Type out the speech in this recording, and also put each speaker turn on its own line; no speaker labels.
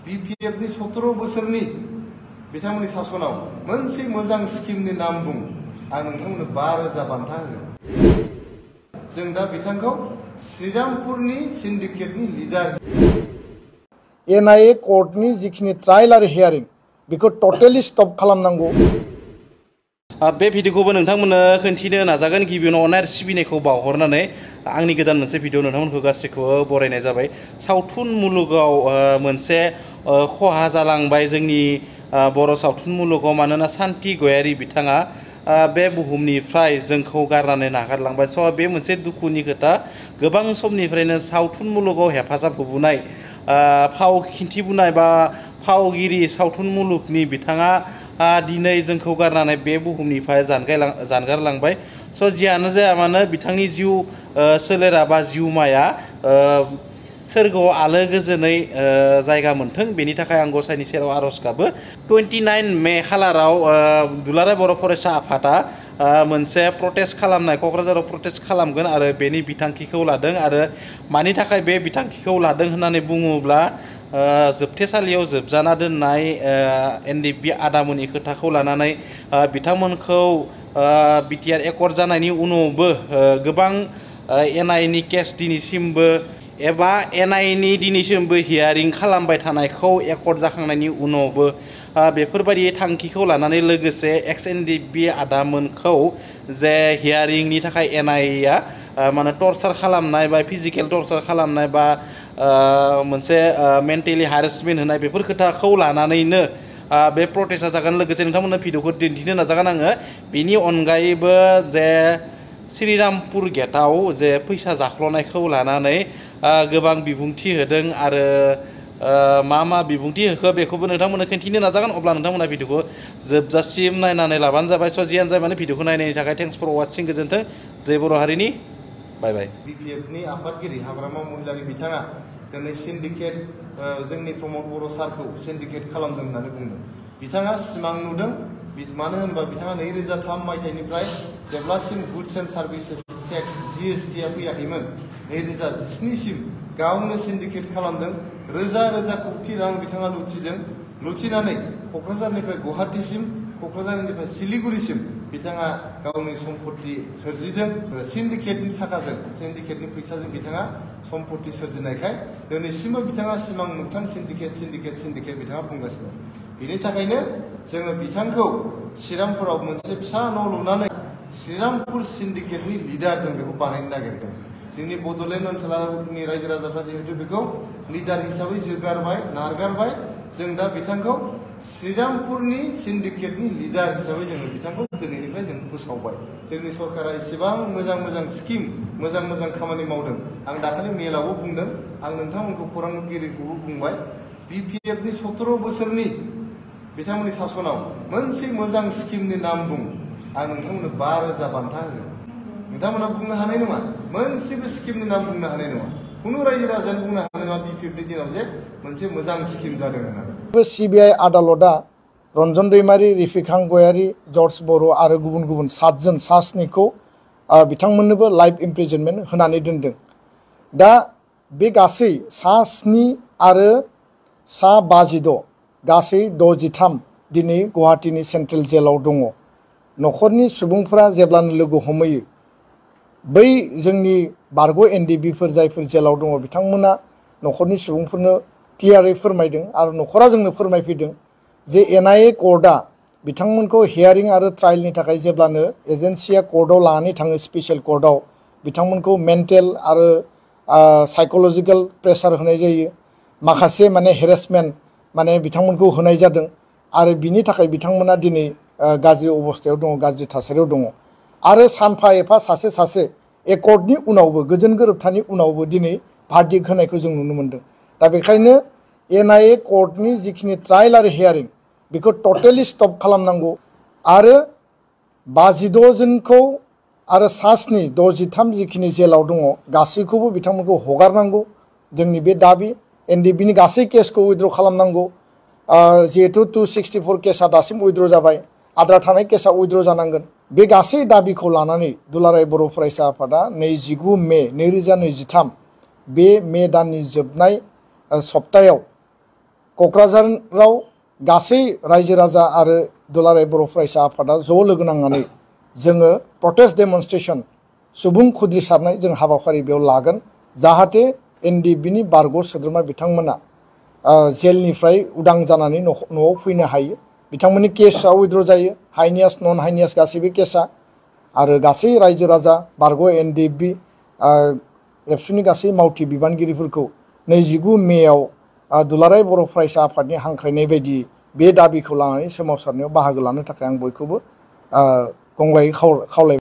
BPFनि 17 बोसोरनि बिथांमोननि सासनाव मोनसे मोजां स्किमनि नाम बुं आं नोंथांमोननो 5,000 बान्था होगोन। जों दा बिथांखौ श्रीरामपुरनि सिन्डिकेटनि लिडार
NIA कर्टनि जिखिनि ट्रायल आरो हियारिं बेखौ टटेलि स्टप खालामनांगौ।
बे भिडिअखौबो नोंथांमोननो खोन्थिनो नाजागोन। गिबियावनो अननाय आरो सिबिनायखौ बावहरनानै आंनि गोदान मोनसे भिडिअ नोंथांमोनखौ गासैखौबो बरायनाय जाबाय। सावथुन मुलुगाव मोनसे खहा जालांबाय जोंनि बर' सावथुन मुलुगाव, मानोना सान्ति गयारी बिथाङा बे बुहुमनिफ्राय जोंखौ गारनानै नागारलांबाय। स' बे मोनसे दुखुनि खोथा। गोबां समनिफ्रायनो सावथुन मुलुगाव हेफाजाब होबोनाय फाव खिन्थिबोनाय बा फावगिरि सावथुन मुलुगनि बिथाङा दिनै जोंखौ गारनानै बे बुहुमनिफ्राय जानगारलांबाय। स' जियानो जाया मानो बिथांनि जिउ सोलेरा बा जिउमाया सोरगोआव आलो गोजोनै जायगा मोनथों, बेनि थाखाय आं गसाइनि सेराव आर'ज गाबो। 29 मे खालाराव दुलाराय बर' फरायसा आफादा मोनसे प्रटेस्ट खालामनाय, क'क्राझाराव प्रटेस्ट खालामगोन आरो बेनि बिथांखिखौ लादों। आरो मानि थाखाय बे बिथांखिखौ लादों होननानै बुङोब्ला जोबथेसालियाव जोबजाना दोननाय NDB आदामोननि खोथाखौ लानानै बिथांमोनखौ बिटिआर एकर्ड जानायनि उनावबो गोबां NIA केस दिनैसिमबो एबा NIA दिनैसिमबो हियारिं खालामबाय थानायखौ एकर्ड जाखांनायनि उनावबो बेफोरबायदि थांखिखौ लानानै लोगोसे NDB आदामोनखौ जे हियारिंनि थाखाय NIA माने टर्चार खालामनाय बा फिजिकेल टर्चार खालामनाय बा मोनसे मेन्टेलि हारेसमेन्ट होनाय, बेफोर खोथाखौ लानानैनो बे प्रटेस्टआ जागोन। लोगोसे नोंथांमोननो भिडिअखौ दिन्थिनो नाजागोन आङो। बेनि अनगायैबो जे श्रीरामपुर गेटआव जे फैसा जाख्ल'नायखौ लानानै गोबां बिबुंथि होदों आरो मा बिबुंथि होखो बेखौबो नोंथांमोननो खिन्थिनो नाजागोन। अब्ला नोंथांमोना भिडिअखौ जोबजासिम नायनानै लाबानो जाबाय। स' जियानो जाया माने भिडिअखौ नायनायनि थाखाय थेंक्स फर वाचिं। गोजोन्थों। जय बर' हारिनि। बाय बाय।
BPFनि आफादगिरि हाग्रामा महिलारि बिथाङा दिनै सिन्डिकेट जोंनि प्रमद बर' सारखौ सिन्डिकेट खालामदों होननानै बुंदों। बिथाङा सिमां नुदों, मानो होनबा बिथाङा 2003 मायथाइनिफ्राय जेब्लासिम गुड्स एन्ड सार्भिसेस टेक्स GSTआ फैयाखैमोन 2017 सिम गावनो सिन्डिकेट खालामदों। रोजा रोजा कौटि रां बिथाङा लुथिनानै क'क्राझारनिफ्राय गुवाहाटीसिम, क'क्राझारनिफ्राय सिलिगुरिसिम बिथाङा गावनि सम्पत्ति सोरजिदों। सिन्डिकेटनि थाखाजों, सिन्डिकेटनि फैसाजों बिथाङा सम्पत्ति सोरजिनायखाय दिनैसिमबो बिथाङा सिमां मोगथां सिन्डिकेट बिथाङा बुंगासिनो। बेनि थाखायनो जोङो बिथांखौ श्रीरामपुराव मोनसे फिसा न' लुनानै श्रीरामपुर सिन्डिकेटनि लिडार जों बेखौ बानायनो नागिरदों। जोंनि बड'लेण्ड ओनसोलनि रायजो राजाफ्रा जिहेतु बेखौ लिडार हिसाबै नारगारबाय, जों दा बिथांखौ श्रीरामपुरनि सिन्डिकेटनि लिडार हिसाबै जोङो बिथांखौ दिनैनिफ्राय जों फोसावबाय। जोंनि सरकारा एसेबां मोजां स्किम, मोजां खामानि मावदों। आं दाखालि मेलावबो बुंदों, आं नोंथांमोनखौ खौरांगिरिखौबो बुंबाय, BPFनि 17 बोसोरनि बिथांमोननि सासनाव मोनसे मोजां स्किमनि नाम बुं आं नोंथांमोननो 5,000 बान्था होगोन। नोंथांमोना बुंनो हानाय नङा, मोनसेबो स्किमनि नाम बुंनो हानाय नङा। खुनु रायजो राजायानो बुंनो हानाय नङा BPFनि दिनाव जे मोनसे मोजां स्किम जादों होननानै। CBI आदालतआ रन्जन दैमारि, रिफिखां गयारी, जर्ज बर' आरो गुबुन 7 सास्निखौ बिथांमोननोबो लाइफ इमप्रिजनमेन्ट होनानै दोनदों। दा बे गासै 7 आरो 52 गासै 63 दिनै गुवाहाटीनि सेन्ट्रेल जेलाव दङ। न'खरनि सुबुंफोरा जेब्लानो लोगो हमहैयो, बै जोंनि बारग' NDBफोर जायफोर जेलाव दङ बिथांमोना न'खरनि सुबुंफोरनो क्लियारै फोरमायदों आरो न'खरा जोंनो फोरमायफैदों जे NIA कर्टआ बिथांमोनखौ हियारिं आरो ट्रायलनि थाखाय जेब्लानो एजेन्सिया कर्टआव लानानै थाङो, स्पेसियेल कर्टआव बिथांमोनखौ मेन्टेल आरो साइक'लजिकेल प्रेसार होनाय जायो। माखासे माने हेरेसमेन्ट माने बिथांमोनखौ होनाय जादों आरो बिनि थाखाय बिथांमोना दिनै गाज्रि अबस्थायाव दङ, गाज्रि थासारियाव दङ। आरो सानफा एफा सासे एकर्डनि उनावबो, गोजोन गोरोबथानि उनावबो दिनै भार्डिक्ट होनायखौ जों नुनो मोन्दों। दा बेखायनो NIA कर्टनि जिखिनि ट्रायल आरो हियारिं बेखौ टटेलि स्टप खालामनांगौ आरो 52 जनखौ आरो 63 जिखिनि जेलाव दङ गासैखौबो बिथांमोनखौ हगारनांगौ जोंनि बे दाबि। NDBनि गासै केसखौ उइथड्र खालामनांगौ। जिहेतु 264 केसा दासिम उइथड्र जाबाय, आद्रा थानाय केसा उइथड्र जानांगोन। बे गासै दाबिखौ लानानै दुलाराय बर' फरायसा आफादा 29 मे 2023 बे मे दाननि जोबनाय सप्तायाव
क'क्राझाराव गासै रायजो राजा आरो दुलाराय बर' फरायसा आफादा ज' लोगो नांनानै जोङो प्रटेस्ट डेमनस्ट्रेशन सुबुं खुद्रिसारनाय जों हाबाफारि बेयाव लागोन जाहाथे एनडिएफबि बारग' सोद्रोमा बिथांमोना जेलनिफ्राय उदां जानानै न'आव फैनो हायो बिथांमोननि केसआ उइथड्र जायो हाइनियास नन हाइनियास गासैबो केसआ आरो गासै रायजो राजा बारग' एनडिएफबि एबसुनि गासै मावथि बिबानगिरिफोरखौ 29 मेआव दुलाराय बर' फरायसा आफादनि हांख्रायनाय बायदि बे दाबिखौ लानानै सोमावसारनायाव बाहागो लानो थाखाय आं बयखौबो गंग्लायै खावलायबाय।